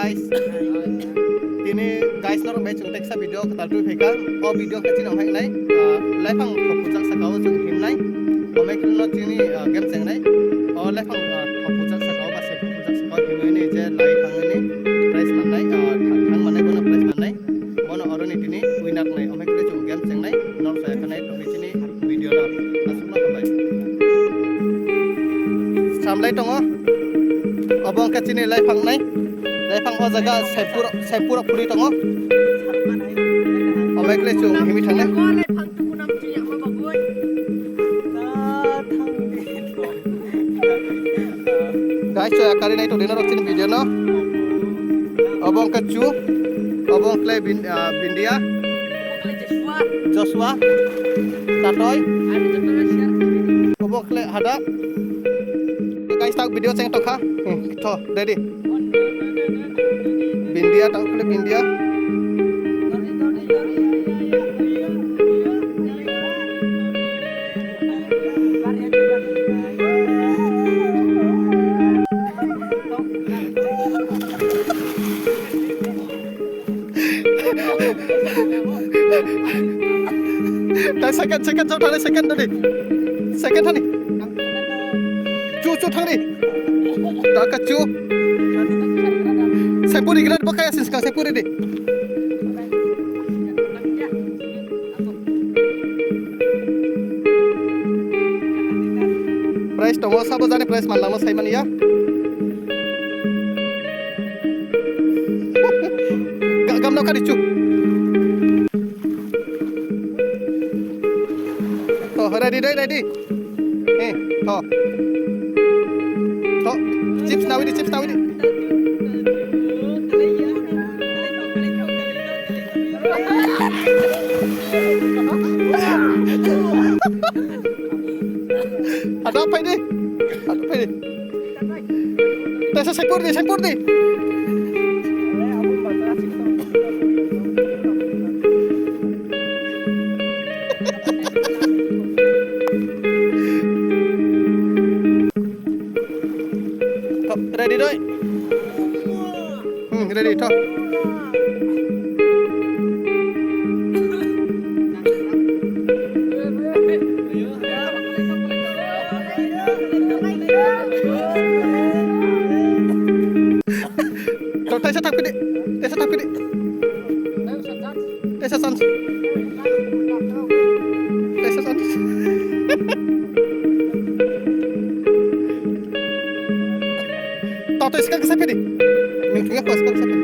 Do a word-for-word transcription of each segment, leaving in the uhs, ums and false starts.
Guys, tini guys norok bai chwng teksa video kwtal twi phaikha. O video khe chini omo hai nai, ah, laifang thok pujak saka o chwng himnai. Omo hai khe no chini, ah, game chengnai. O laifang, ah, thok pujak saka o ba se pujak saka o himnai ni je lai thangni prize mannai, ah, thang, thang mannai bono prize mannai. Bono oro ni tini winner nai. Omo hai khe chwng game chengnai. Norok saya khanai tongwi chini video no aswkno hambai. Samlai tongo. Obo wngkha chini laiphang nai. Laiphang o jaga saipur, saipur phuri tongo. Omo kle chwng himi thangnai. Guys, so yakari nai tongdi norok chini video no. Obo wngkha chu. Obo wngkha bin, ah, bindia. Joshua. Tatoi. Obo wngkha hada. Guys, tak video cheng tokha. Hmm, tho, ready. Bindia, tak wngkha bindia. Tak second, second, jauh thangni, second tadi. Second thani. Chu, chu thangni. Daka chu. Saipuri gila bakaya sin sekarang, saipuri di. Prize tongo, sabo jani prize manlangno saimani ya. Ga-, gamno kari chu. To, ready, ready, ready. Eh, to. To, chips nawi di, chips nawi di. Ada apa ini? Ada apa ini? Tesa sempur di, sempur di. Ready doi. Hmm, ready, tho. Tho, thaisa thangphidi, thaisa thangphidi. Thaisa chance. Thaisa chance. Tato iska kisa pidi. Ni kaya pas kisa pidi.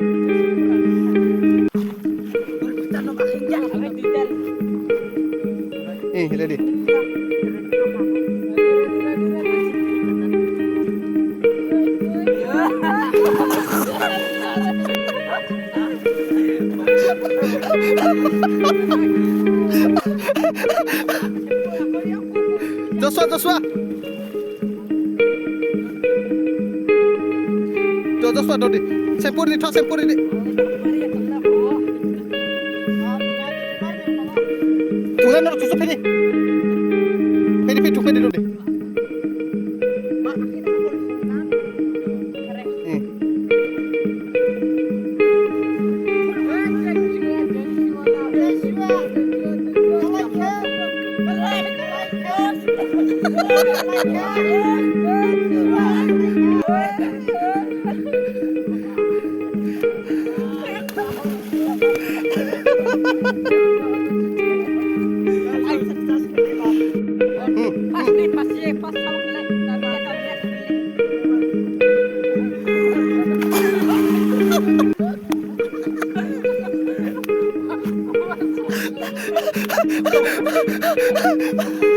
Eh, ready. Joshua, Joshua. Jo, Joshua, dodi. Sempur di, tho, sempur di. Tungna nor susu pedi. Pedi, pedi, pedi, dodi. Hmm.